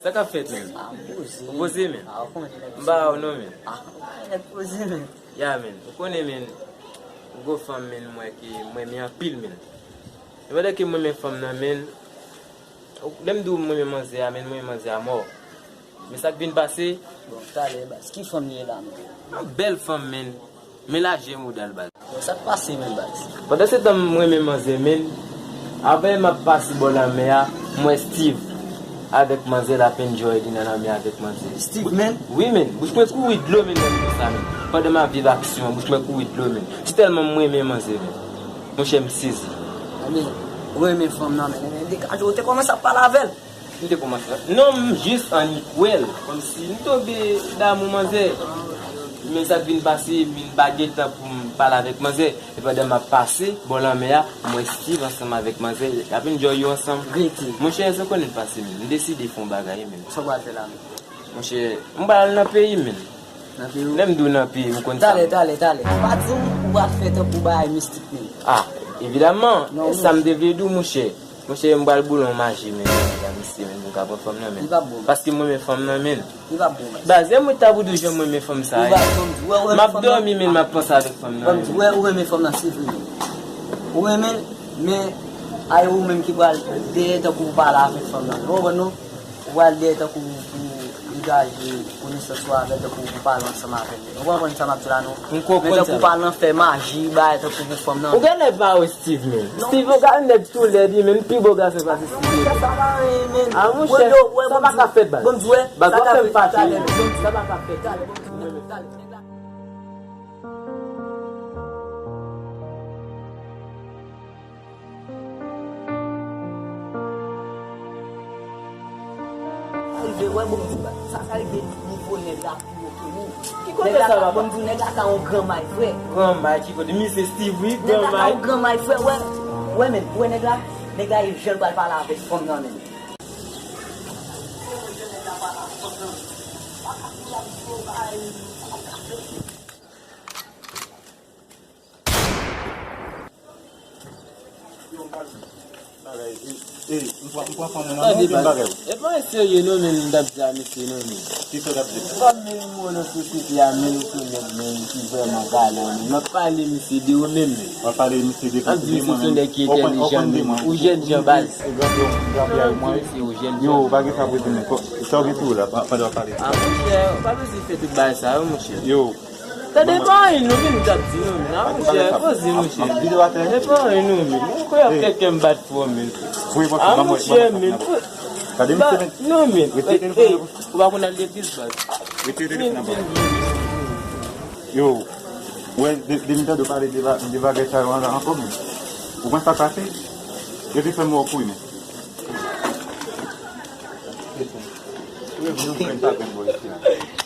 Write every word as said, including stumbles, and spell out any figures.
Sa k ap fèt, men? Ah, m poze. Ou poze, men? Ah, ou konnen nèg M ba w non, men. Ah, ou konnen nèg poze, men. Ya, men. Ou konnen, men. Gwo fanm, men, mwen ki mwen renmen anpil, men. E pandan ke mwen renmen fanm nan, men. Lè m di w mwen renmen manzè a, men, mwen renmen manzè a mò. Men sa k vin pase? Bon, talè, baz. Ki fanm li ye la, men? Yon bèl fanm, men. Men lajè modèl, baz. Bon, sa k pase menm, baz? Pandan se tan m renmen manzè, men, avè m ap pase bò lanmè a, m wè Steve avèk manzè l ap enjoy li nan lanmè avèk manzè. Steve, men? Wi, men. Bouch mwen kouri dlo, men, lè m wè sa, men. Pandan m ap viv aksyon an, bouch mwen kouri dlo, men. Se tèlman m renmen manzè, men. Monchè, m sezi. Ebyen, ou renmen fanm nan, men, men, degaje w, ou te kòmanse ap pale avè l. M te kòmanse. Non, m jis annik wè l. Kòmsi m tonbe damou manzè. Men sa k vin pase, m vin pa gen tan pou m pale avèk manzè. E pandan m ap pase bò lanmè a, m wè Steve ansanm avèk manzè, y ap enjoy yo ansanm. Rete. Monchè, èske w konnen l pase, men? M deside fè yon bagay, men. Sa w pral fè la, men? Monchè, m pral al nan peyi m, men. Nan peyi w? Lè m di w nan peyi m, ou konn sa. Talè, talè, talè. Pa di m ou pral fè tankou bagay mistik, men. Ah, evidaman. Non, sa m te vle di w, monchè. Monchè, m pral boule yon maji, men, men, misye, men, pou m ka pran fanm nan, men. Li p ap bon. Paske m renmen fanm nan, men. Li p ap bon, baz. Baz, lè mwen ta pou di w jan m renmen fanm sa a ye. M ap dòmi, men, m ap panse avèk fanm nan, men. Ou renmen fanm nan, se vre, men. Ou renmen l, men, ay ou menm ki pral dèyè tankou pou pale avèk fanm nan. Ou konprann, non? Ou pral dèyè tankou pou degaje konesans ou avè l, tankou pou pale ansanm avè l. Ou konprann sa m ap di la, non? M konprann sa. Men tankou pale nan fè maji, bagay tankou pou fanm nan. Ou genlè pa wè Steve, men. Non, Steve, yon nèg tou lèd, wi, men, pi bo gason pase Steve. Monchè, sa pa anyen, men. Ah, monchè, sa pa ka fèt, baz. Baz, w ap fè m fache, wi. Sa pa ka fèt, wi. Sa rive, wè, bon, m di w, sa, sa rive nivo nèg la pi wo ke ou. Ki kote sa, papa? Bon, m di w, nèg la ka yon gran may, frè. Gran may, ki kote? Misye Steve, wi, gran may. Nèg la ka yon gran may, frè, wè. Wè, men, wè nèg la, nèg la, e jan l pral pale avèk fanm nan, men. Bagay, e, e, m pran, m pran fanm ou nan men, oubyen bagay ou? E pa serye non, men, m t ap di a misye non, men. Kisa w t ap di? Fanm, men, m wè nan sosyete a, men, se nèg, men, ki vrèman galè, men. M ap pale misye de ou menm, men. W ap pale misye de ou menm? M ap di misye se yon nèg ki entèlijan, men. Ou jènjan baz. M ap di misye ou jènjan. Yo, pa gen sa pou di, men. Sa w gen sou ou la, pandan w ap pale? Ah, monchè, ou pa bezwen fè tout bagay sa yo, monchè. Yo. Tande, pa anyen non, men, m t ap di non, men. Ah, monchè, poze, monchè. E pa anyen non, men. Mwen kwè ap fè kè m bat fò, men. Ah, monchè, men. Gade misye, men. Non, men. Ou pa konn al legliz, baz. Retire telefòn nan bò. Yo, wè, de, de m tande w pale de ba-, de bagay sa yo an la ankò, men. Ou konn sa k pase? Yo te fè m wè w kouri, men. Yo vin yon grenn pa grenn bò isi a.